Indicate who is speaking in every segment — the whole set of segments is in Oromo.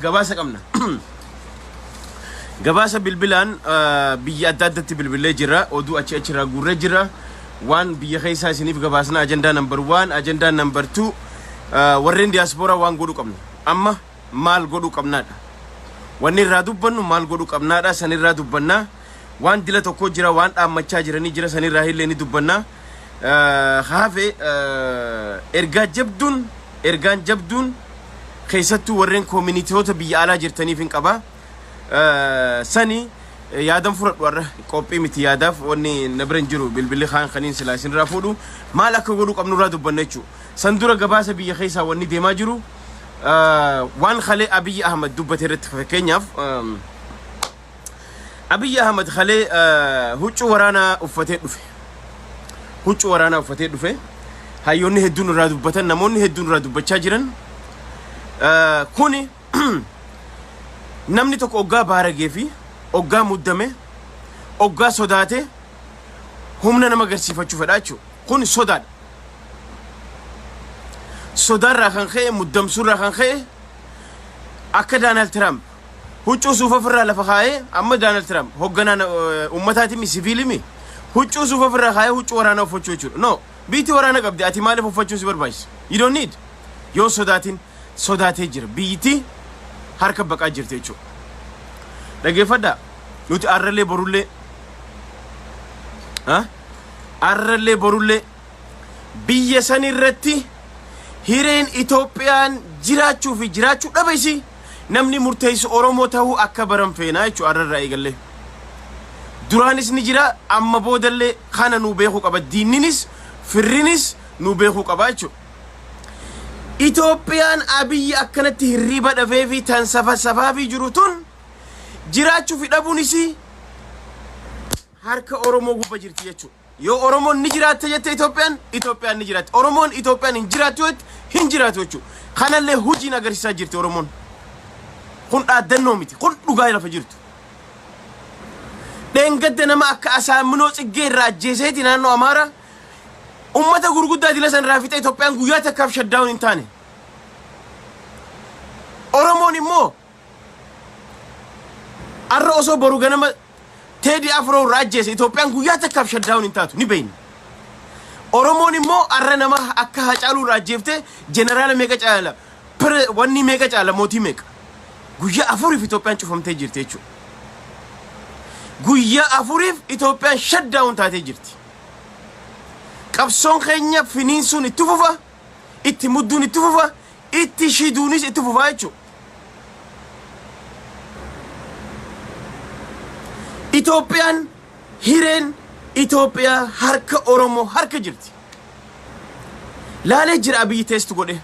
Speaker 1: Gabaasa qabna. Gabaasa bilbilaan biyya adda addatti bilbilee jira. Oduu achi achirraa guurree jira. Waan biyya keessaa isiniif gabaasna, ajandaa number one, ajandaa number two, warreen diyaaspooraa waan godhuu qabna. Amma maal godhuu qabnaadha. Wanni irraa dubbannu maal godhuu qabnaadha. Sanirraa dubbannaa. Waan dila tokko jira, waan dhaammachaa jiranii jira, sanirraa illee ni dubbannaa. Hafe ergaa jabduun, ergaan jabduun keessattuu warreen koominitoota biyya alaa jirtaniif hin qaba. Sani yaadan fudhadhu, har'a qophii miti yaadaaf wanni na bira hin jiru, bilbilli kaan kaniin silaa isinirraa fuudhu, maal akka godhuu qabnurraa dubbanna jechuudha. San dura gabaasa biyya keessaa wanni deemaa jiru, waan kalee Abiyyi Ahmad dubbate irratti, fakkeenyaaf Abiyyi Ahmad kalee huccuu waraanaa uffatee dhufe. Huccuu waraanaa uffatee dhufe. Hayyoonni hedduun irraa dubbatan, namoonni hedduun irraa dubbachaa jiran. Kuni namni tokko oggaa baaragee fi oggaa muddame, oggaa sodaate humna nama agarsiifachuu fedha jechuudha. Kun sodaadha. Sodaarraa kan ka'e, muddamsuurraa kan ka'e, akka Daanaald Tiraamp huccuu suufa ofirraa lafa kaa'ee, amma Daanaald Tiraamp hoogganaa uummataatiin siviilimi, huccuu suufa ofirraa kaa'ee huccuu waraanaa uffachuu jechuudha. No, biitti waraana qabdi, ati maaliif uffachuun si barbaachisa? You don't need. Yoo sodaatin sodaatee jira. Biyyittii harka baqaa jirti jechuudha. Dhaggeeffadhaa, nuti arrallee borullee, arrallee borullee biyya san irratti hireen Itoophiyaan jiraachuu fi jiraachuu dhaba isii namni murteessu Oromoo ta'uu akka baran feenaa jechuudha arrarraa eegallee. Duraanis ni jira, amma boodallee kana nuu beekuu qaba, diinninis firrinis nuu beekuu qaba jechuudha. Itoophiyaan Abiyyi akkanatti hirriiba dhafee fi tan safa safaa fi jiru tun jiraachuu fi dhabuun isii harka Oromoo gubba jirti jechuudha. Yoo Oromoon ni jiraatte jette Itoophiyaan, Itoophiyaan ni jiraatti. Oromoon Itoophiyaan hin jiraattu jette hin jiraatu jechuudha. Kanallee hojiin agarsiisaa jirti Oromoon. Kun dhaaddannoo miti. Kun dhugaa lafa jirtu. Dheengadda nama akka Asaaminoo Tsiggee irraa ajjeeseeti naannoo Amaaraa ummata gurguddaa dila san irraa fixe, Itoophiyaan guyyaa takkaaf shutdown hin taane. Oromoon immoo arra osoo boru ganama Teedii Afroo irraa ajjeese Itoophiyaan guyyaa takkaaf shutdown hin taatu, ni beekna. Oromoon immoo arra nama akka Haacaaluu irraa ajjeefte, jeneraala meeqa caala, wanni meeqa caala, mootii meeqa. Guyyaa 4f Itoophiyaan cufamtee jirti jechuudha. Guyyaa 4f Itoophiyaan shutdown taatee jirti. Qabsoon keenya finiinsuun itti fufa, itti mudduun itti fufa, itti shiduunis itti fufa jechuudha. Itoophiyaan, hireen Itoophiyaa harka Oromoo harka jirti. Laalee jira Abiyyi test godhe.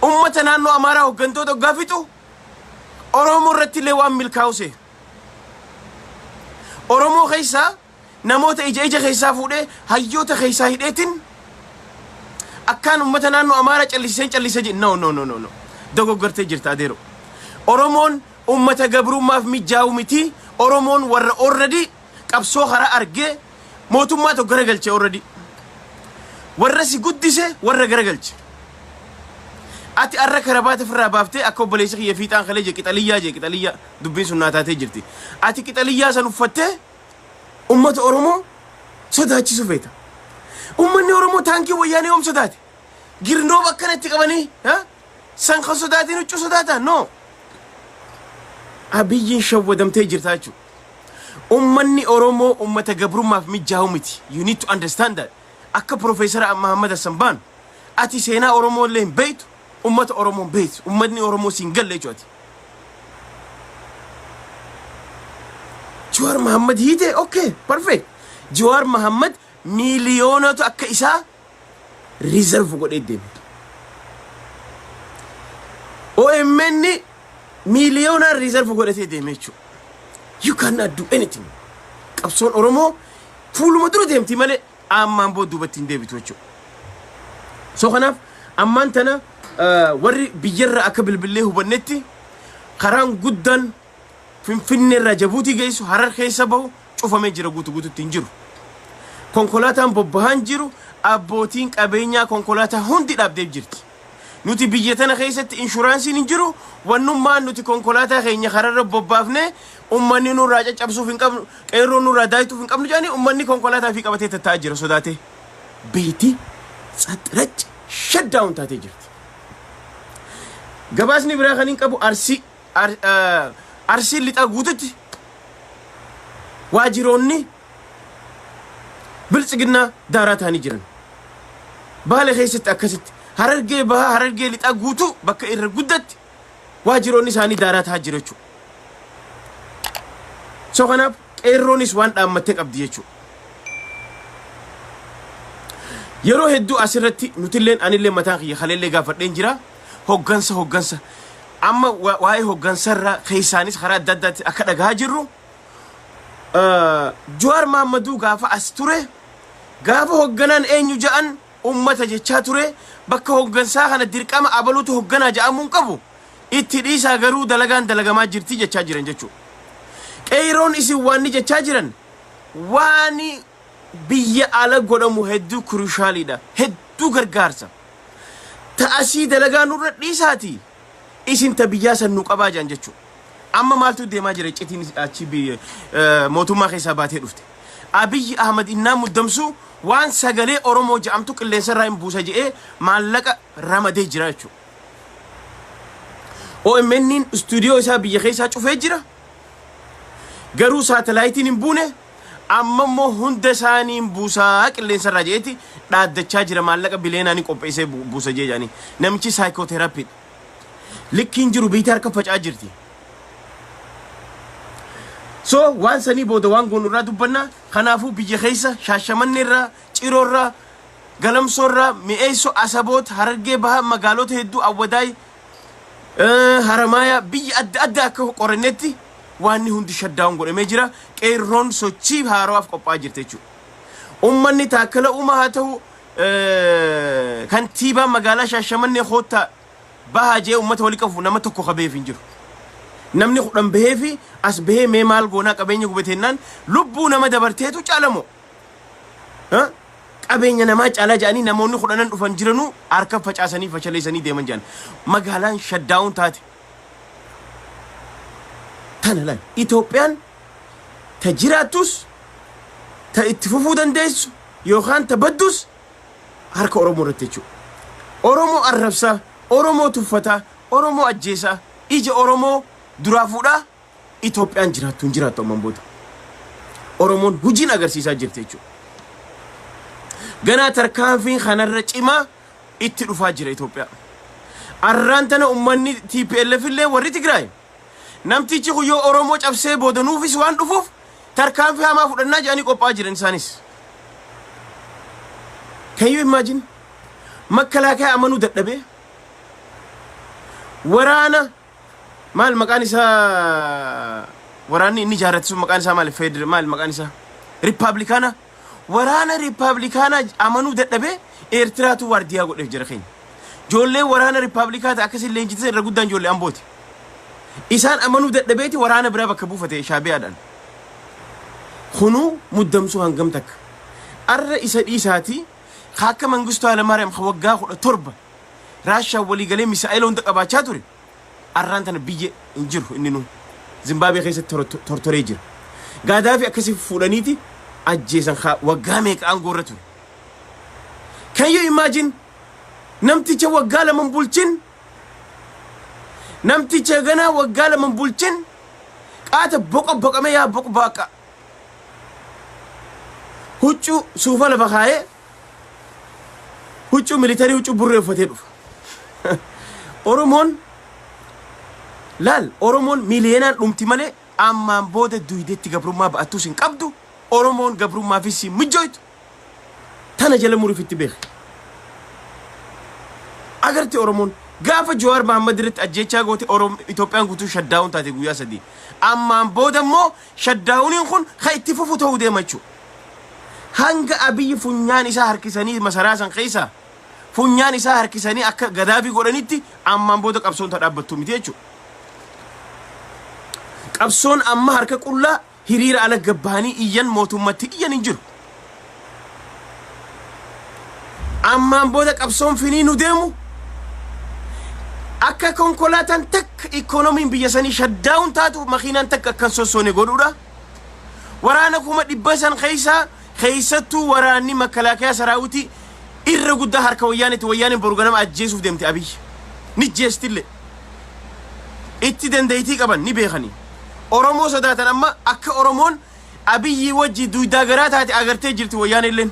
Speaker 1: Ummata naannoo Amaaraa hooggantoota hoggaa fixu Oromoo irratti illee waan milkaa'use. Oromoo keessaa namoota ija ija keessaa fuudhee hayyoota keessaa hidheetiin akkaan ummata naannoo Amaaraa callisee callisee jedhe. No, no, no, no, no, dogoggortee jirta adeero. Oromoon ummata gabrummaaf mijaa'u miti. Oromoon warra already qabsoo karaa argee mootummaa tokko garagalche, already warra si guddise warra garagalche. Ati arra karabaata ofirraa baaftee akka obboleessi kiyya fiixaan kalee jee qixaliyyaa jee, qixaliyyaa dubbiin sun naa taatee jirti. Ati qixaliyyaa san uffattee ummata Oromoo sodaachisuu feeta. Ummanni Oromoo taankii wayyaanee yoom sodaate? Girnoob akkanatti qabanii san kan sodaatiin huccuu sodaata? No. Abiyyiin shawwadamtee jirta jechuudha. Ummanni Oromoo ummata gabrummaaf mijaa'u miti. You need to understand that. Akka Profeesara Mahammad Hassan Baan, ati seenaa Oromoo illee hin beektu, ummata Oromoo hin beektu, ummatni Oromoo siin galle jechuudha. Jawaar Mahammad hiite, okay, perfect. Jawaar Mahammad miiliyoonatu akka isaa reserve godhee deeme. OMN miiliyoonaan reserve godhatee deeme jechuudha. You cannot do anything. Qabsoon Oromoo fuuluma dura deemti malee ammaan booda duubatti hin deebitu jechuudha. So kanaaf ammaan tana warri biyyarra akka bilbillee hubannetti karaan guddaan Finfinneerraa Jabuutii geessu Harar keessa bahu cufamee jira, guutu guututti hin jiru. Konkolaataan bobbahaan jiru, abbootiin qabeenyaa konkolaataa hundi dhaabdee jirti. Nuti biyya tana keessatti inshuraansiin hin jiru. Wannummaan nuti konkolaataa keenya kararra bobbaafne ummanni nurraa caccabsuuf hin qabnu, qeerroon nurraa daayituuf hin qabnu jedhanii ummanni konkolaataa fi qabatee tattaa'aa jira sodaatee. Beeyti tsaxirac shutdown taatee jirti. Gabaasni biraa kan hin qabu Arsii, Arsiin lixaa guututti waajiroonni biltsiginnaa daaraa ta'anii jiran. Baale keessatti akkasitti, Harargee bahaa, Harargee lixaa guutuu bakka irra guddatti waajiroonni isaanii daaraa ta'aa jiru jechuudha. So kanaaf qeerroonis waan dhaammattee qabdi jechuudha. Yeroo hedduu asirratti nutilleen, anillee mataan kiyya kaleellee gaafadheen jira. Hoggansa amma waa'ee hoggansarraa keessaanis karaa adda addaatti akka dhagahaa jirru, Jawaar Mahammaduu gaafa as ture, gaafa hogganaan eenyu ja'an, ummata jechaa ture. Bakka hoggansaa kana dirqama abaluutu hogganaa ja'amuu hin qabu. Itti dhiisaa, garuu dalagaan dalagamaa jirti jechaa jiran jechuudha. Qeeyroon isin waan jechaa jiran, waan biyya ala godhamu hedduu crucialiidha. Hedduu gargaarsa. Ta'asii dalagaa nurra dhiisaati. Isin ta biyyaa san nu qabaa jiran jechuudha. Amma maaltu deemaa jira? Iccitiin achi biyya mootummaa keessaa baatee dhufte. Abiyyi Ahmad innaa muddamsu waan sagalee Oromoo jedhamtu qilleensarraa hin buusa jedhee maallaqa ramadee jira jechuudha. OMN istuudiyoo isaa biyya keessaa cufee jira. Garuu saatalaayitiin hin buune. Amma immoo hunda isaanii hin buusaa qilleensarraa jedheeti dhaaddachaa jira. Maallaqa bileenaa ni qopheessee buusa jee jedhanii. Namichi saayikooteraapiidha. Likkiin jiru biyyi harka faca'aa jirti. So waan sanii booda waan goonu irraa dubbanna. Kanaafuu biyya keessa Shaashamannee irraa, Ciroo irraa, Galamsoo irraa, Mi'eessoo, Asaboot, Harargee Bahaa, magaalota hedduu, Awwadaay, Haramaayaa, biyya adda addaa akka qorannetti waan hundi shutdown godhamee jira. Qeerroon sochii haarawaaf qophaa'aa jirti jechuudha. Uummanni Taakkala Uumaa haa ta'u, kantiibaa magaalaa Shaashamannee koottaa bahaa jee uummata walii qabu nama tokko kabeef hin jiru. Namni 10 bahee fi as bahee mee maal goonaa, qabeenya gubateennaan lubbuu nama dabarteetu caalamoo? Qabeenya namaa caalaa jedhanii namoonni 10n dhufan jiranuu harka facaasanii fashaleessanii deeman jedhan. Magaalaan shutdown taate. Tana laal. Itoophiyaan ta jiraattus, ta itti fufuu dandeessu yookaan ta baddus harka Oromoo irratti jechuudha. Oromoo arrabsaa, Oromoo tuffataa, Oromoo ajjeesaa, ija Oromoo duraa fuudhaa Itoophiyaan jiraattu hin jiraattu ammaan booda. Oromoon hojiin agarsiisaa jirti jechuudha. Ganaa tarkaanfiin kanarra cimaa itti dhufaa jira Itoophiyaa. Arraan tana uummanni TPLF illee, warri Tigraay, namtichi kun yoo Oromoo cabsee booda nuufis waan dhufuuf tarkaanfii hamaa fudhannaa jedhanii qophaa'aa jiran isaanis. Can you imagine? Makalaakaa amanuu dadhabee waraana maal maqaan isaa, waraanni inni ijaarrate sun maqaan isaa maal, feder maal maqaan isaa, riippaabilikaana, waraana riippaabilikaanaa amanuu dadhabee Eertiraatu waardiyaa godheef jira keenya. Ijoolleen waraana riippaabilikaata akkasii leenjitisa irra guddaan ijoollee Ambooti. Isaan amanuu dadhabeeti waraana biraa bakka buufate Shaabiyaadhaan. Kunuu muddamsuu hangam takka. Arra isa dhiisaatii akka Mangistuu Hayilamaariyaam ka waggaa 17 Raashaan waliigalee misaa'ela hunda qabaachaa ture. Arraan tana biyya hin jiru, inni nu Zimbaabuwee keessatti tortoree jira. Gaadaafi akkasii fuudhaniiti ajjeesan waggaa meeqa aangoo irra ture. Can you imagine? Namticha waggaa 2 bulchin, namticha ganaa waggaa 2 bulchin, qaata boqa boqame yaa boq baaqa huccuu suufa lafa kaayee, huccuu militarii, huccuu burree uffatee dhufa. Oromoon laal, Oromoon miiliyeenaan dhumti malee ammaan booda duydeetti gabrummaa ba'attus hin qabdu. Oromoon gabrummaafis hin mijjooytu. Tana jala muriif itti beeke. Agartee, Oromoon gaafa Jawaar Mahammad irratti ajjeechaa goote Itoophiyaan guutuu shutdown taate guyyaa 3. Ammaan booda immoo shutdowniin kun kan itti fufu ta'uu deema jechuudha. Hanga Abiyyi funyaan isaa harkisanii masaraa san keessaa funyaan isaa harkisanii akka Gadaafii godhanitti ammaan booda qabsoon ta dhaabbattu miti jechuudha. Qabsoon amma harka qullaa hiriira ala gabbahanii iyyan, mootummatti iyyan hin jiru. Ammaan booda qabsoon finiinu deemu Akka konkolaataan takka, ikoonomiin biyya sanii shutdown taatu, makiinaan takka akkan sossoone godhuudha. Waraana 500,000 keessaa, keessattuu waraanni makalaakaa saraawutii irra guddaa harka Wayyaanetti. Wayyaaneen boru ganama ajjeesuuf deemte. Abiyyi ni jeestillee itti dandeeytii qaban ni beekanii. Oromoo sodaatan. Amma akka Oromoon Abiyyi wajji duydaa garaa taate agartee jirti Wayyaan illeen.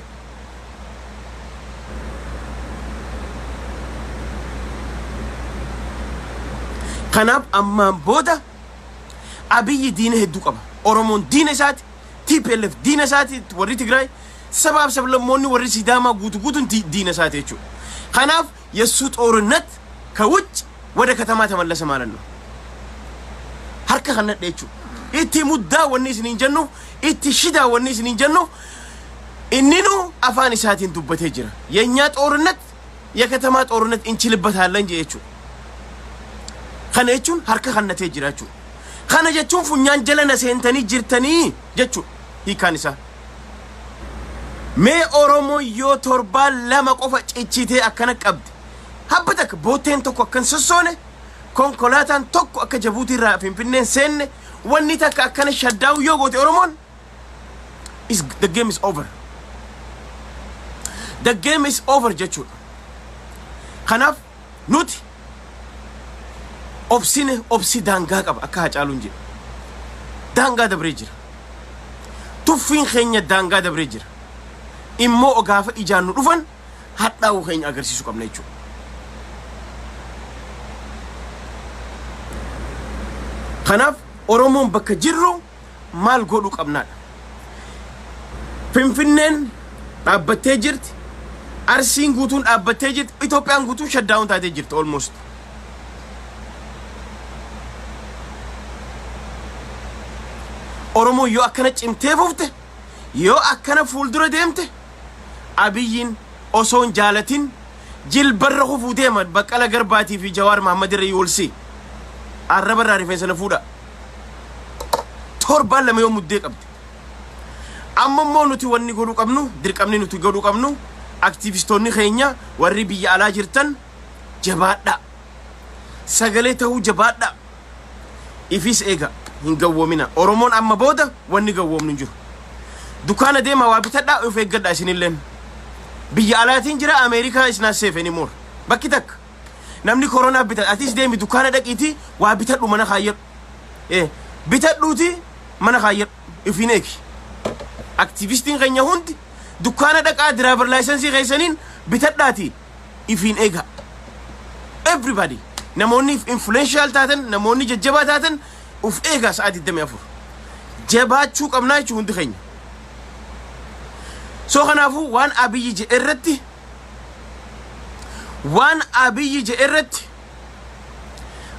Speaker 1: Kanaaf ammaan booda Abiyyi diina hedduu qaba. Oromoon diina isaati, TPLF diina isaati, warri Tigraay, sabaaf sablammoonni, warri Sidaamaa guutu guutuun diina isaati jechuudha. Kanaaf የእሱ ጦርነት ከውጭ ወደ ከተማ ተመለሰ ማለት ነው። Harka kannadhe jechuudha. Itti muddaa wanni isiniin jennu, itti shidaa wanni isiniin jennu, inninu afaan isaatiin dubbatee jira. የእኛ ጦርነት የከተማ ጦርነት እንችልበታለን jechuudha. Kana jechuun harka kannatee jira jechuudha. Kana jechuun funyaan jala na seentanii jirtanii jechuudha hiikaan isaa. Mee Oromoo yoo torbaan 2 qofa cichitee akkana qabde, habba takka bootteen tokko akkan sossoone, konkolaataan tokko akka Jabuutii irraa Finfinneen seenne, wanni takka akkana shutdown yoo goote Oromoon, is the game is over. The game is over jechuudha. Kanaaf nuti obsine, obsi daangaa qaba akka Hacaaluun jedhe. Daangaa dabree jira. Tuffiin keenya daangaa dabree jira. Immoo gaafa ijaan nu dhufan hadhaa'uu keenya agarsiisuu qabna jechuudha. Kanaaf Oromoon bakka jirru maal godhuu qabnaadha. Finfinneen dhaabbattee jirti. Arsiin guutuun dhaabbattee jirti. Itoophiyaan guutuun shutdown taatee jirti almost. Oromoon yoo akkana cimtee fufte, yoo akkana fuuldura deemte, Abiyyiin osoo hin jaalatin jilbarra kufuu deema. Baqqala Garbaatii fi Jawaar Mahammad irra yoolsi. Arraba irraa rifeensa na fuudha. Torbaan 2 yoo muddee qabde. Amma immoo nuti wanni godhuu qabnu, dirqamni nuti godhuu qabnu, aktiivistoonni keenya warri biyya alaa jirtan jabaadhaa. Sagalee ta'uu jabaadhaa. Ifis eega, hin gawwoomina. Oromoon amma booda wanni gawwoomnu hin jiru. Dukaana deemaa waa bitadhaa, of eeggadhaa isinilleen. Biyya alaatiin jira, Ameerikaa is not safe anymore. Bakki takka. Namni koronaa bitata. Atis deemi, dukaana dhaqiitii waa bitadhu, mana kaayyadhu. Bitadhuuti mana kaayyadhu. Ifiin eegi. Aktiivistiin keenya hundi dukkaana dhaqaa, driver license keessaniin bitadhaati ifiin eega. Everybody, namoonni influential taatan, namoonni jajjabaa taatan, uf eegaa sa'a 24. Jabaachuu qabnaa jechuun hundi keenya. So kanaafuu waan Abiyyi jedhe irratti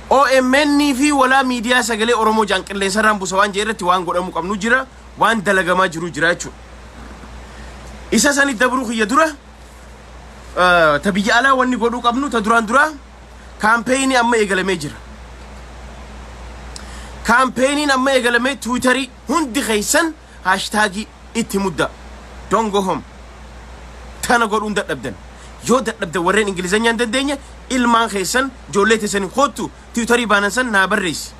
Speaker 1: OMN fi walaa miidiyaa sagalee Oromoo jaan qilleensarraan buusa waan jedhe irratti waan godhamuu qabnu jira, waan dalagamaa jiru jira jechuudha. Isa sani dabruu kiyya dura, ta biyya alaa wanni godhuu qabnu ta duraan duraa campaignii amma eegalamee jira. Campaigniin amma eegalamee, Twitterii hundi keessan hashtagii itti mudda. Don't go home. Tana godhuun dadhabdan. Yoo dadhabdan, warreen Ingilizanyaan hin dandeenye, ilmaan keessan, ijoollee teessanii kootu Twitterii baanan san naa barreessi.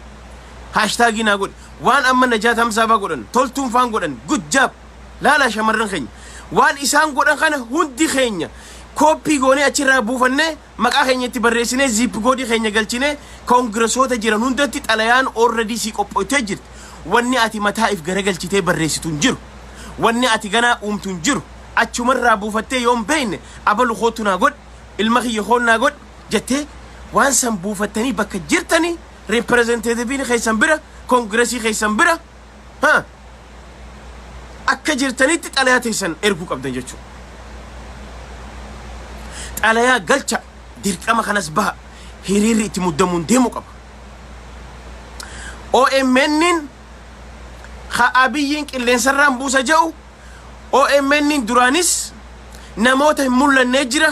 Speaker 1: Hashtagii naa godhi. Waan amma Najaat Hamsaafaa godhan, Toltuun faan godhan, good job. Laalaa shamarran keenya. Waan isaan godhan kana hundi keenya copy goonee achirraa buufannee, maqaa keenya itti barreessinee, zip codeii keenya galchinee, koongiresoota jiran hundatti xalayaan already sii qophootee jirti. Wanni ati mataa if garagalchitee barreessitu hin jiru. Wanni ati ganaa uumtu hin jiru. Achumarraa buufattee yoo hin beekne, abalu kootu naa godhi, ilma kiyya koon naa godhi jettee, waan san buufattanii bakka jirtanii representativeiin keessan bira, koongiresii keessan bira ha akka jirtanitti xalayaa teessan erguu qabdan jechuudha. Xalayaa galcha, dirqama kanas baha, hiriirri itti muddamuun deemuu qaba. OMN'n ha Abiyyiin qilleensarraan buusa jedhu, OMN'n duraanis namoota hin mul'annee jira,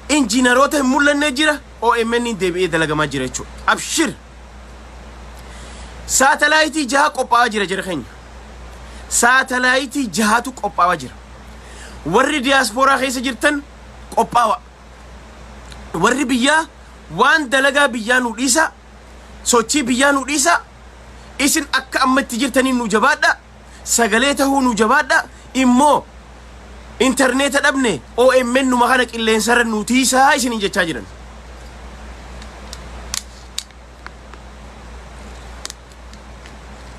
Speaker 1: injiinaroota hin mul'annee jira, OMN'n deebi'ee dalagamaa jira jechuudha. Abshir. Saatalaayitii jaha qophaa'aa jira jira keenya. Saatalaayitii jahatu qophaa'aa jira. Warri diyaaspooraa keessa jirtan qophaawa. Warri biyyaa Waan dalagaa biyyaa nu dhiisa, sochii biyyaa nu dhiisa, isin akka amma itti jirtaniin nu jabaadha, sagalee tahuu nu jabaadha. Immoo intarneeta dhabne, OMN numa kana qilleensarra nu tiisaa isiniin jechaa jiran.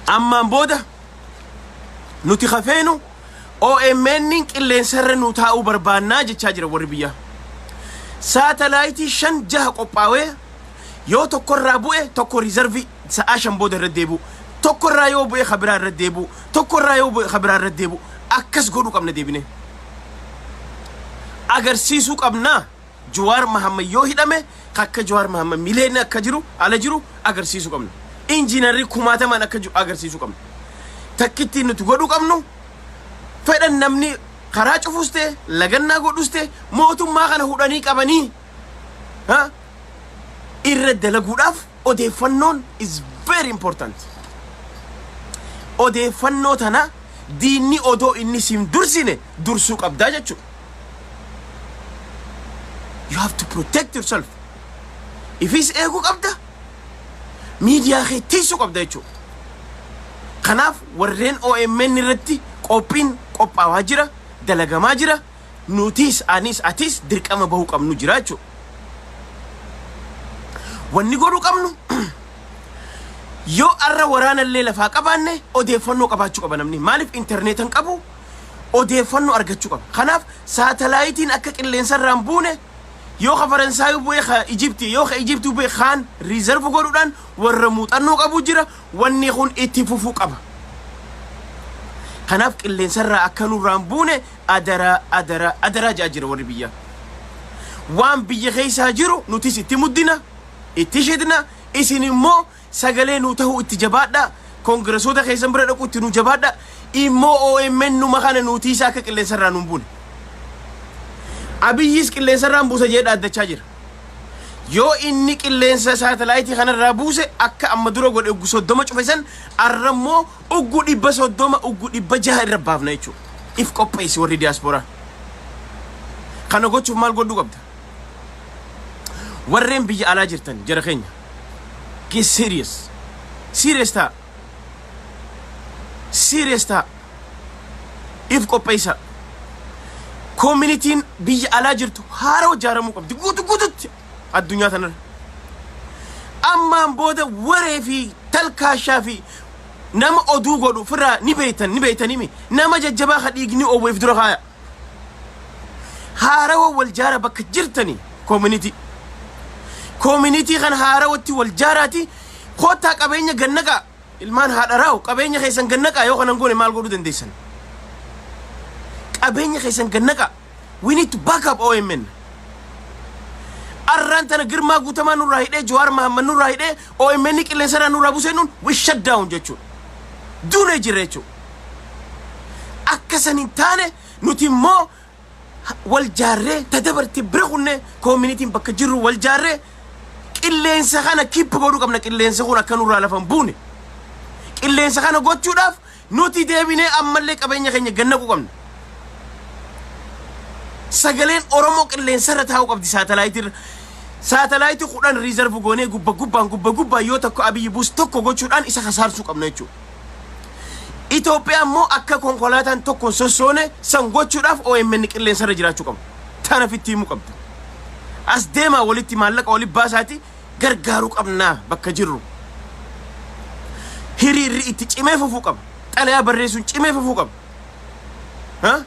Speaker 1: Ammaan booda nuti kafeenu OMN qilleensarra nu taa'uu barbaannaa jechaa jira warri biyyaa. Saatalaayitii shan jaha qophaawee, yoo tokkorraa bu'e tokko reserve, sa'aa 5 booda irra deebi'u, tokkorraa yoo bu'e kabiraa irra deebi'u, tokkorraa yoo bu'e kabiraa irra deebi'u, akkas godhuu qabna. Deebine agarsiisuu qabnaa. Jawaar Mahammad yoo hidhame, akka Jawaar Mahammad miliyoonni akka jiru ala jiru agarsiisuu qabna. Injiinarri kumaatamaan akka jiru agarsiisuu qabna. Takkittiin nuti godhuu qabnu, fedhan namni karaa cufus ta'e, lagannaa godhus ta'e, mootummaa kana hudhanii qabanii ha irra dalaguudhaaf odeeffannoon is very important. Odeeffannoo tana diinni odoo inni siin dursine dursuu qabdaa jechuudha. You have to protect yourself. Ifis eeguu qabda. Miidiyaa kee tiisuu qabda jechuudha. Kanaaf warreen OMN irratti qophiin qophaawaa jira, dalagamaa jira. Nutis, anis, atis dirqama bahuu qabnu jira jechuudha. Wanni godhuu qabnu, yoo arra waraanallee lafaa qabaanne, odeeffannoo qabaachuu qaba namni. Maaliif? Intarneetan qabu, odeeffannoo argachuu qaba. Kanaaf saatalaayitiin akka qilleensarraan buune, yoo ka Faransaayii bu'e ka Ijiptii, yoo ka Ijiptii bu'e kaan reserve godhuudhaan, warra muuxannoo qabu jira. Wanni kun itti fufuu qaba. Kanaaf qilleensarraa akka nurraan buune adaraa, adaraa, adaraa ja'a jira warri biyyaa. Waan biyya keessaa jiru nutis itti muddina, itti shidna. Isin immoo sagalee nuu tahuu itti jabaadha. Koongiresoota keessan bira dhaqu itti nu jabaadha. Immoo OMN numa kana nuutiisa akka qilleensarraa nuun buune. Abiyyis qilleensarraan buusa jedhee dhaaddachaa jira. Yoo inni qilleensa saatalaayitii kanarraa buuse, akka amma dura godhe uggu 30 cufe san, arra immoo uggu 30, uggu 600 irra baafna jechuudha. If qopheessi warri diyaasporaa. Kana gochuuf maal godhuu qabda? Warreen biyya alaa jirtan, jara keenya. Get serious. Serious ta'a. Serious ta'a. If qopheessa. Communityn biyya alaa jirtu haaroo ijaaramuu qabdi guutu guututti addunyaa tanarra. Ammaan booda waree fi talkaashaa fi nama oduu godhu ofirraa ni beeytan, ni beeytanimi, nama jajjabaa ka dhiigni oowweef dura kaaya. Haarawa wal jaara bakka jirtani community. Community kan haarawatti wal jaaraati koottaa, qabeenya gannaqaa, ilmaan haadha raawu, qabeenya keessan gannaqaa. Yoo kanan goone maal godhuu dandeessan? Qabeenya keessan gannaqaa. We need to back up OMN. Arraan tana Girmaa Guutamaa nurraa hidhee, Jawaar Mahammad nurraa hidhee, OMN qilleensarraa nurraa buusee, nuun we shut down jechuudha. Duunee jirra jechuudha. Akka san hin taane nuti immoo wal jaarree tadabarte bira kunne, communityn bakka jirru wal jaarree qilleensa kana keep godhuu qabna. Qilleensa kun akka nurraa lafa hin buune. Qilleensa kana gochuudhaaf nuti deebinee ammallee qabeenya keenya gannaquu qabna. Sagaleen Oromoo qilleensarra taa'uu qabdi saatalaayitirra. Saatalaayitii 10 reserve goonee gubba gubbaan, gubba gubbaan, yoo tokko Abiyyi buus tokko gochuudhaan isa kasaarsuu qabna jechuudha. Itoophiyaa immoo akka konkolaataan tokko hin sossoone san gochuudhaaf OMN qilleensarra jiraachuu qaba. Tana fitti himuu qabda. As deemaa, walitti maallaqa walitti baasaati gargaaruu qabnaa bakka jirru. Hiriirri itti cimee fufuu qaba. Xalayaa barreessuun cimee fufuu qaba. Ha?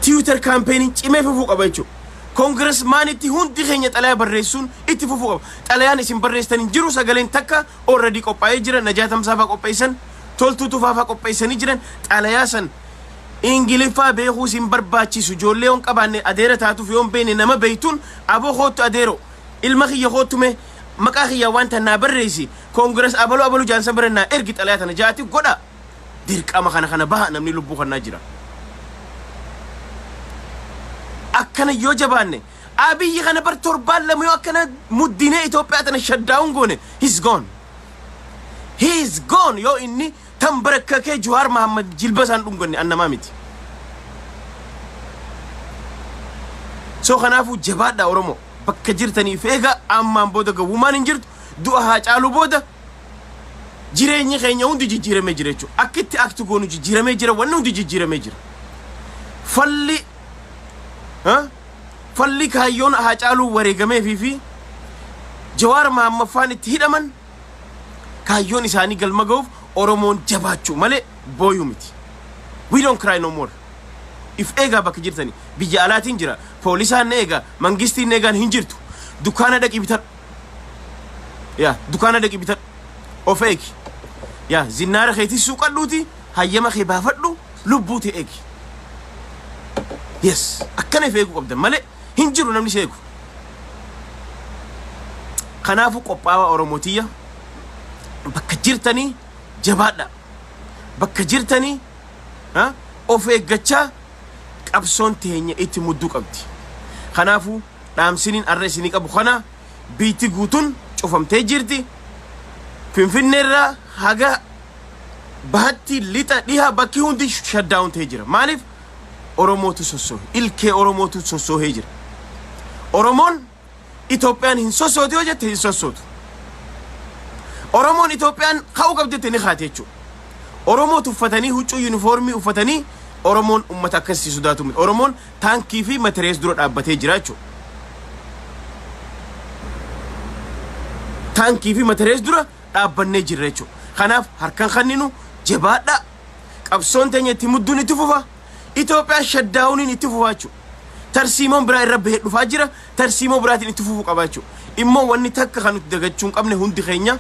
Speaker 1: Twitter campaigniin cimee fufuu qaba jechuudha. Congressmanitti hundi keenya xalayaa barreessuun itti fufuu qaba. Xalayaan isin barreessitan hin jiru, sagaleen takka already qophaa'ee jira. Najaa Tamsaafaa qopheessan, Toltuu Tufaafaa qopheessanii jiran. Xalayaa san Ingiliffaa beekuu isin barbaachisu. Ijoollee yoon qabaanne, adeera taatuuf yoon beekne, nama beektuun, aboo koottu, adeero ilma kiyya koottu, mee maqaa kiyya waan tan naa barreessi, Congress abaluu abaluu jaansan bira naa ergi xalayaa tana jaati godha. Dirqama kana kana baha, namni lubbuu kannaa jira. Akkana yoo jabaanne, Abiyyi kana bar torbaan 2 yoo akkana muddinee Itoophiyaa tana shutdown goone, he's gone. He is gone. Yoo inni tan barakkakee Jawaar Mahammad jilba isaan dhunganne annamaa miti. So kanaafuu jabaadha Oromoo. Bakka jirtaniif eega, ammaan booda gawwumaan hin jirtu. Du'a Haacaaluu booda jireenyi keenya hundi jijjiiramee jira jechuudha. Akka itti akti goonu jijjiiramee jira, wanni hundi jijjiiramee jira. Falli kaayyoon Haacaaluu wareegameefii fi Jawaar Mahammaffaan itti hidhaman, kaayyoon isaanii galma ga'uuf Oromoon jabaachuu malee booyuu miti. We don't cry no more. If eegaa bakka jirtani. Biyya alaatiin jira. Poolisaan na eega, mangistiin na eegaan hin jirtu. Dukkaana dhaqii bitadhu. Yaa, dukkaana dhaqii bitadhu. Of eegi. Yaa, zinnaara keetii suuqadhuuti, hayyama kee baafadhu, lubbuu ta'e eegi. Yes, akkana if eeguu qabdan malee hin jiru namni si eegu. Kanaafuu qophaa'aa, Oromotiyya, bakka jirtanii jabaadha. Bakka jirtanii of eeggachaa qabsoon teenya itti mudduu qabdi. Kanaafuu dhaamsiniin arra isinii qabu kana: biitti guutuun cufamtee jirti. Finfinneerraa haga bahatti, lixa, dhiha, bakki hundi shutdown ta'ee jira. Maaliif? Oromootu sossoohe. Ilkee Oromootu sossoohee jira. Oromoon Itoophiyaan hin sossootu yoo jette hin sossootu. Oromoon Itoophiyaan ka'uu qabdi jette ni kaate jechuudha. Oromoo tuffatanii, huccuu yuunifoormii uffatanii, Oromoon uummata akkasii sodaatu miti. Oromoon taankii fi matirees dura dhaabbatee jira jechuudha. Taankii fi matirees dura dhaabbannee jirra jechuudha. Kanaaf harkaan kanninu jabaadha. Qabsoon teenya itti mudduun itti fufa. Itoophiyaan shutdowniin itti fufa jechuudha. Tarsiimoon biraa irra bahee dhufaa jira. Tarsiimoo biraatiin itti fufuu qaba jechuudha. Immoo wanni takka kan nuti dagachuu hin qabne, hundi keenya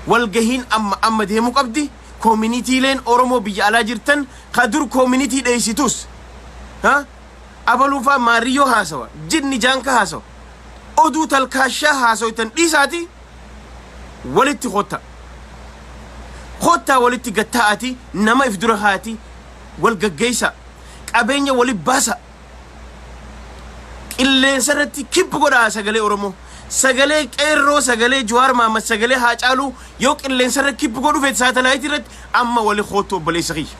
Speaker 1: walgahiin amma amma deemuu qabdi. Communityleen Oromoo biyya alaa jirtan ka dur community dheessitus, ha, abaluufaa maariyyoo haasawa, jinni jaanka haasawa, oduu talkaashaa haasawitan dhiisaati walitti kotta. Kottaa walitti gattaa'ati, nama if dura haati wal gaggeessa, qabeenya wali baasa, qilleensa irratti kibbu godhaa. Sagalee Oromoo, sagalee qeerroo, sagalee Jawaar Mahammad, sagalee Haacaaluu yoo qilleensa irra kibbu godhu feete saatalaayitii irratti amma wali koottu. Obboleessa kiyya,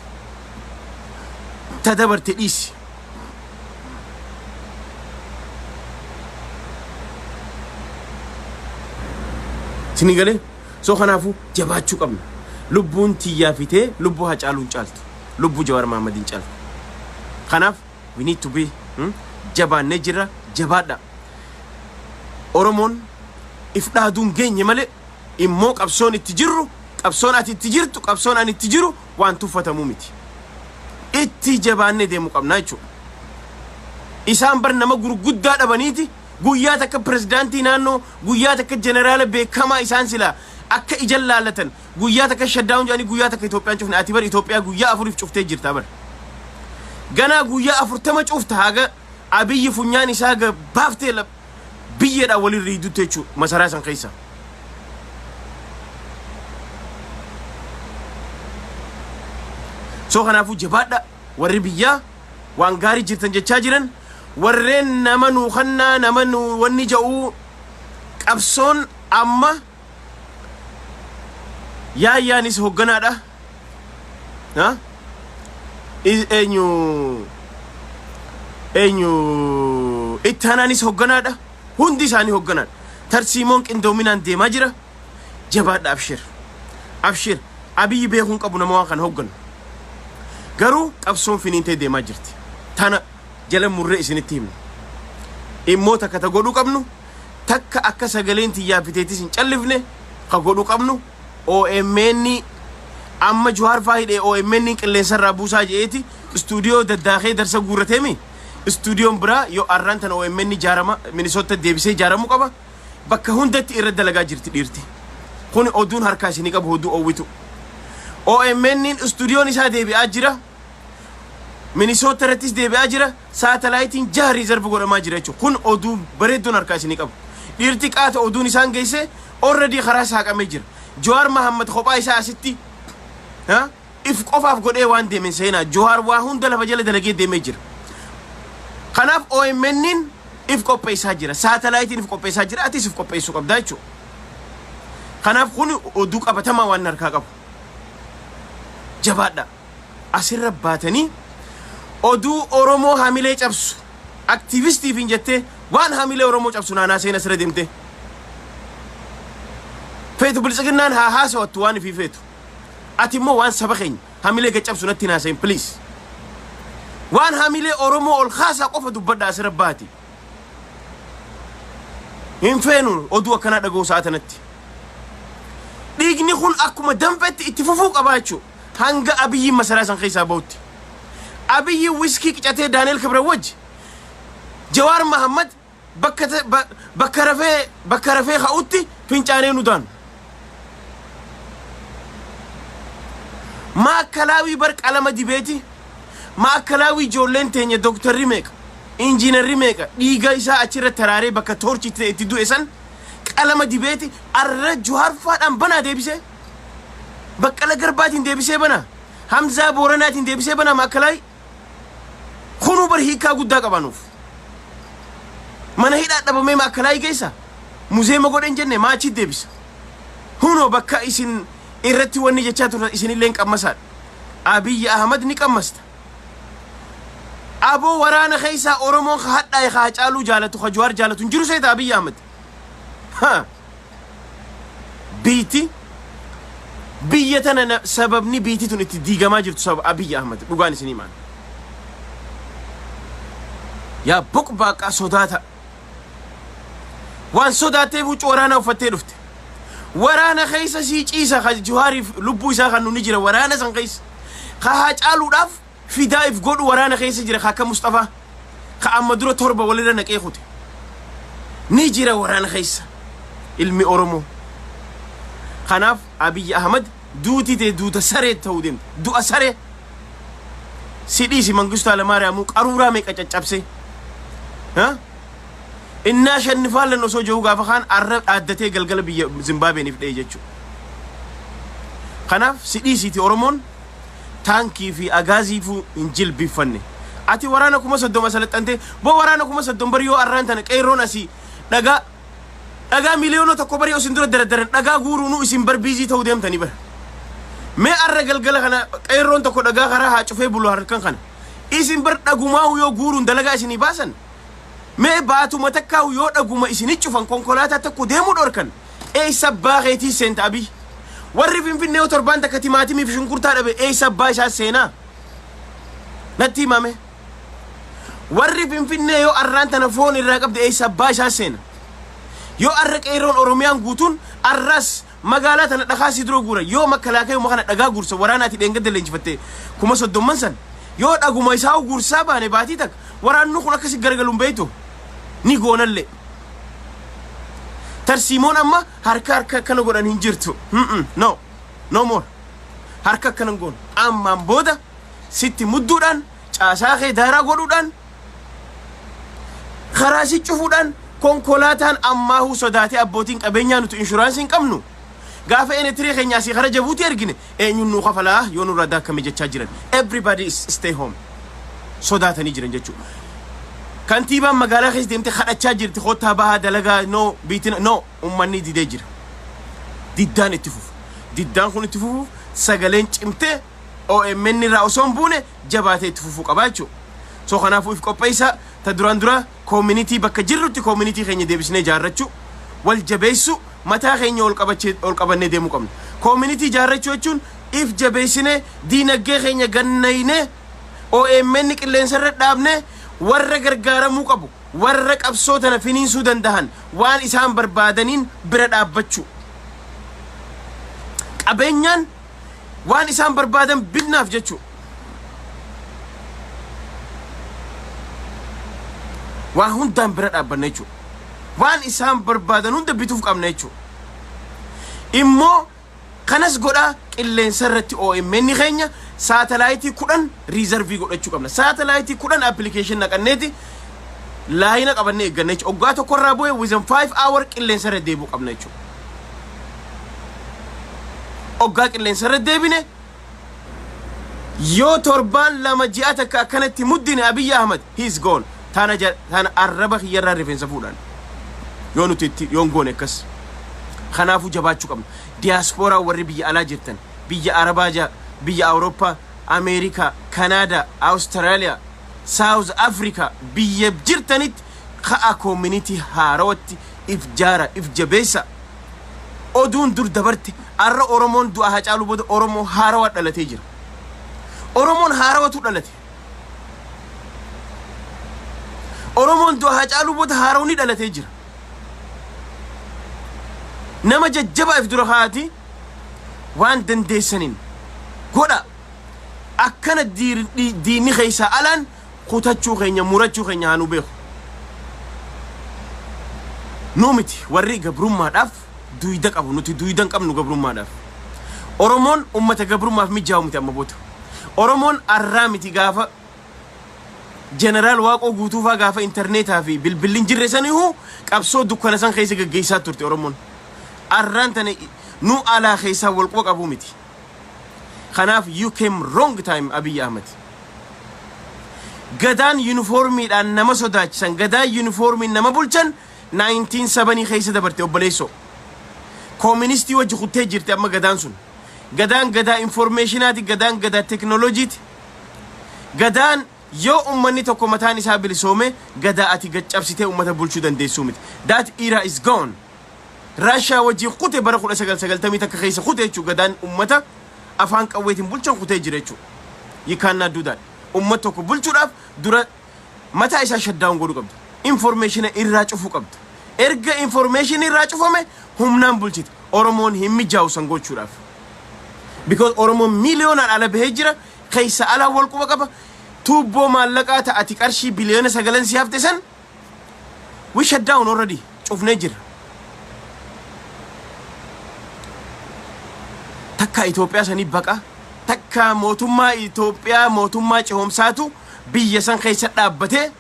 Speaker 1: ta dabarte dhiisi. Isinii galee? So kanaafuu jabaachuu qabna. Lubbuun tiyyaa fitee lubbuu Haacaaluu hin caaltu, lubbuu Jawaar Mahammad hin caaltu. Kanaaf we need to be jabaannee jirra. Jabaadha. Oromoon if dhaaduun geenye malee immoo qabsoon itti jirru, qabsoon ati itti jirtu, qabsoon ani itti jiru waan tuffatamuu miti. Itti jabaannee deemuu qabna jechuudha. Isaan bar nama gurguddaa dhabaniiti. Guyyaa takka pirezidaantii naannoo, guyyaa takka jeneraala beekamaa isaan silaa akka ijan laallatan guyyaa takka shutdown jedhanii guyyaa takka Itoophiyaan cufne. Ati bar Itoophiyaa guyyaa 4f cuftee jirta bar. Ganaa guyyaa 40 cufta, haga Abiyyi funyaan isaa baaftee biyyeedhaan waliin riidutti jechuudha masaraa san keessa. So kanaafuu jabaadha. Warri biyyaa waan gaarii jirtan jechaa jiran, warreen nama nuu kannaa nama nuu wanni ja'uu, qabsoon amma yaayyaanis hogganaadha. Ha? Eenyu eenyu ittaanaanis hogganaadha. Hundi isaanii hogganaadha. Tarsiimoon qindoominaan deemaa jira. Jabaadha, abshir. Abshir. Abiyyi beekuun qabu nama waan kana hogganu. Garuu qabsoon finiintee deemaa jirti. Tana jala murree isinitti himna. Immoo takka ta godhuu qabnu takka, akka sagaleen tiyyaa fiteetis hin callifne, ka godhuu qabnu OMN amma Jawaar faa hidhee OMN qilleensarraa buusaa je'eeti istuudiyoo daddaakee darsa guurrateemi. Istuudiyoon biraa yoo arraan tana OMN ijaarama, Minisoota deebisee ijaaramuu qaba. Bakka hundatti irra dalagaa jirti dhiirti. Kuni oduun harkaa isinii qabu oduu oowwitu. OMN istuudiyoon isaa deebi'aa jira. Minisoota irrattis deebi'aa jira. Saatalaayitiin jaha reserve godhamaa jira jechuudha. Kun oduu bareedduun harkaa isinii qabu. Dhiirti qaata oduun isaan geesse already karaa saaqamee jira. Jawaar Mahammad kophaa isaa asitti, ha? If qofaaf godhee waan deemen seenaa. Jawaar waa hunda lafa jala dalagee deemee jira. Kanaaf OMN'n if qopheessaa jira. Saatalaayitiin if qopheessaa jira. Atis if qopheessuu qabdaa jechuudha. Kanaaf kun oduu qabatamaa waan harkaa qabu. Jabaadha. Asirra baatanii oduu Oromoo hamilee cabsu aktiivistiif hin jettee Waan hamilee Oromoo cabsu naanaa seena sirra deemte. Feetu biltsiginnaan haa haasawattu waan ifii feetu. Ati immoo waan saba keenya hamilee gaccabsu natti hin haasayin, please. Waan hamilee Oromoo ol kaasaa qofa dubbadha asirra baati. Hin feenu oduu akkanaa dhaga'uu sa'a tanatti. Dhiigni kun akkuma danfetti itti fufuu qabaa jechuudha. Hanga Abiyyiin masaraa san keessaa bahutti. Abiyyiin wiskii qicatee Daani'el Kibret wajji Jawaar Mahammad bakka rafee ka'utti fincaanee nu daanu. Maakalaawii bar qalama dibeeti. Maakalaawii ijoolleen teenya dooktarri meeqa, injiinarri meeqa dhiiga isaa achirra taraaree bakka toorchi itti du'e san qalama dibeeti arra Jawaar faadhaan banaa deebisee. Baqqala Garbaatiin deebisee banaa. Hamzaa Booranaatiin deebisee banaa maakalaawii. Kunuu bar hiikaa guddaa qabanuuf. Mana hidhaa dhabamee maakalaayii keessa muzeema godhen jenne maa achi deebisa. Hunoo bakka isin irratti wanni jechaa turtan isinillee hin qammasaadha. Abiyyi Ahmad ni qammasta. Aboo, waraana keessaa Oromoon ka hadhaa'e, ka Hacaaluu jaalatu, ka Jawaar jaalatu hin jiru seeta Abiyyi Ahmad. Ha. Biiti biyya tana sababni biiti tun itti diigamaa jirtu sababa Abiyyi Ahmad, dhugaan isin himaan. Yaa boqbaaqaa sodaata. Waan sodaatteef huccuu waraanaa uffattee dhufte. Waraana keessa sii ciisa ka Jawaariif lubbuu isaa kan ni jira waraana san keessa. Ka Hacaaluudhaaf fidaa if godhu waraana keessa jira, ka akka Mustafaa. Ka amma dura torba walirra naqee kute. Ni jira waraana keessa ilmi Oromoo. Kanaaf Abiyyi Ahmad, duuti ta'e duuta saree ta'uu deemte. Du'a saree. Si dhiisi, Mangistuu Hayilamaariyaamuu qaruuraa meeqa caccabsee. Ha? Innaa shannifaallan osoo jiru gaafa kaan arra dhaaddatee galgala biyya Zimbaabeeniif dha'e jechuudha. Kanaaf si dhiisiiti, Oromoon taankii fi agaaziifuu hin jilbiiffanne. Ati waraana 30,000 salaxxantee boo, waraana 30,000 bari yoo arraan tana qeerroon asii dhagaa 1 miliyoona bari isin dura daradaran dhagaa guuruunuu isin bar busy ta'uu deemtanii bara. Mee arra galgala kana qeerroon tokko dhagaa karaa haa cufee bulu harkan kana. Isin bar dhagumaa yoo guuruun dalagaa isinii baasan. Mee baatuma takkaa yoo dhaguma isinii cufan, konkolaataa tokko deemuu dhorkan, eessa abbaa keetii seenta, Abiy? Warri Finfinnee yoo torbaan takka timaatimii fi shunkurtaa dhabe eessa abbaa isaa seenaa? Natti himame. Warri Finfinnee yoo arraan tana foon irraa qabde eessa abbaa isaa seena? Yoo arra qeerroon Oromiyaan guutuun arras magaalaa tana dhakaa si dura guura, yoo makkalaakayuma kana dhagaa guursa waraanaati dheengadda leenjifatte 30,000 san yoo dhaguma isaa guursaa baane baatii takka, waraanni kun akkasi garagaluun beektu ni goonallee. Tarsiimoon amma harka harka akkana godhan hin jirtu. No. No more. Harka akkana hin goonu. Ammaan booda sitti mudduudhaan, caasaa kee daaraa godhuudhaan, karaa si cufuudhaan, konkolaataan ammaahuu sodaatee abbootiin qabeenyaa nuti inshuraansii hin qabnu. Gaafa enetirii keenya asii kara Jabuutii ergine eenyuun nuu kafalaa yoo nurraa daakkame jechaa jiran. Everybody is stay home. Sodaatanii jiran jechuudha. Kantiibaan magaalaa keessa deemtee kadhachaa jirti, kottaa bahaa dalagaa, no biitina, no, ummanni didee jira. Diddaan itti fufu. Diddaan kun itti fufuuf sagaleen cimtee OMN irraa osoo hin buune jabaatee itti fufuu qabaa jechuudha. So kanaafuu if qopheessaa. Ta duraan dura community bakka jirrutti community keenya deebisnee ijaarrachuu, wal jabeessuu, mataa keenya ol qabachee ol qabannee deemuu qabna. Community ijaarrachuu jechuun if jabeessinee, diinagdee keenya gannaynee, OMN qilleensa irra dhaabnee, warra gargaaramuu qabu, warra qabsoo tana finiinsuu dandahan waan isaan barbaadaniin bira dhaabbachuu. Qabeenyaan waan isaan barbaadan binnaaf jechuudha. Waan hundaan bira dhaabbanna jechuudha. Waan isaan barbaadan hunda bituuf qabna jechuudha. Immoo kanas godhaa, qilleensa irratti OMN keenya saatalaayitii 10 reserve godhachuu qabna. Saatalaayitii 10 application naqanneeti line qabannee eegganna jechuudha. Waggaa tokkorraa bu'ee within 5 hour qilleensa irra deebi'uu qabna jechuudha. Oggaa qilleensa irra deebine, yoo torbaan 2, ji'a takka akkanatti muddine, Abiyyi Ahmad, he is gone. Tana tana arraba kiyyarraa rifeensa fuudhaan. Yoo nuti itti yoon goone akkas. Kanaafuu jabaachuu qabna. Diyaaspooraa warri biyya alaa jirtan, biyya Arabaa jaa, biyya Awurooppaa, Ameerikaa, Kanaadaa, Awustiraaliyaa, South Africa, biyya jirtanitti Ka'a, community haarawatti if jaara, if jabeessa. Oduun dur dabarte. Arra Oromoon du'a Hacaaluu booda Oromoo haarawaa dhalatee jira. Oromoon haarawatu dhalate. Oromoon du'a Hacaaluu booda haarawni dhalatee jira. Nama jajjabaa if dura kaa'ati, waan dandeessaniin godha. Akkana diinni keessaa alaan kutachuu keenya, murachuu keenya haa nu beeku. Nu miti warri gabrummaadhaaf duyda qabu. Nuti duyda hin qabnu gabrummaadhaaf. Oromoon ummata gabrummaaf mijaa'u miti amma booda. Oromoon arraa miti, gaafa Jeneraal Waaqoo Guutuufaa, gaafa intarneetaa fi bilbilli hin jirre sanihu qabsoo dukkana san keessa gaggeessaa turte Oromoon. Arraan tana nu alaa keessaa wal quba qabuu miti. Kanaaf you came wrong time, Abiy Ahmed. Gadaan yuunifoormiidhaan nama sodaachisan, gadaan yuunifoormiin nama bulchan 1970 keessa dabarte, obboleessoo. Kooministii wajji kuttee jirti amma gadaan sun. Gadaan gadaa information aati, gadaan gadaa teknooloojiiti. Gadaan yoo ummanni tokko mataan isaa bilisoome gadaa ati gaccabsitee ummata bulchuu dandeessuu miti. That era is gone. Raashaa wajjin kute, bara 1991 keessa kute jechuudha. Gadaan ummata afaan qawweetiin bulchan kutee jira jechuudha. You cannot do that. Ummata tokko bulchuudhaaf dura mataa isaa shutdown godhuu qabda. Information irraa cufuu qabda. Erga information irraa cufame humnaan bulchite. Oromoon hin mijaa'u san gochuudhaaf. Because Oromoon miiliyoonaan ala bahee jira. Keessa alaa wal quba qaba. Tuubboo maallaqaa ta'ati qarshii biliyoona 9 si hafte san we shut down already, cufnee jira. Takka Itoophiyaa sanii baqa, takka mootummaa Itoophiyaa, mootummaa cehoomsaatu biyya san keessa dhaabbatee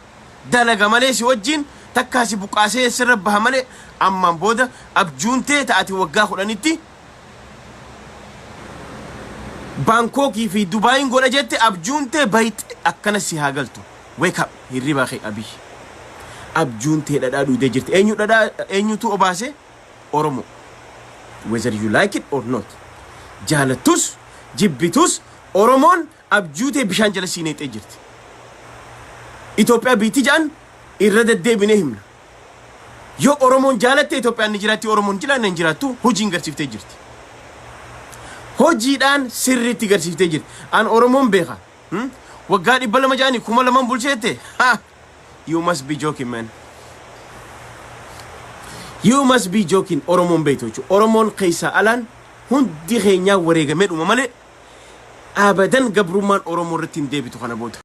Speaker 1: dalaga malee si wajjin, takkaa si buqqaasee sirra baha malee, ammaan booda abjuuntee ta'ati waggaa 10tti Baankookii fi Dubaayin godha jette abjuuntee bayxe akkana si haa galtu. Wake up, hirribaa kee, Abiy. Abjuuntee dhadhaa dhuudee jirti. Eenyu dhadhaa eenyutu obaase? Oromoo. Whether you like it or not. Jaalattus jibbitus Oromoon abjuutee bishaan jala siineexee jirti. Itoophiyaa biitti ja'an irra deddeebinee himna. Yoo Oromoon jaalatte Itoophiyaan ni jiraatti, Oromoon jiraanne hin jiraattu, hojiin garsiiftee jirti. Hojiidhaan sirriitti garsiiftee jirti. An Oromoon beeka. Waggaa 200 ja'anii 2000 bulcheette. Ha! You must be joking, man. You must be joking. Oromoon beektu jechuudha. Oromoon keessaa alaan hundi keenyaa wareegamee dhuma malee abadan gabrummaan Oromoo irratti hin deebitu kana booda.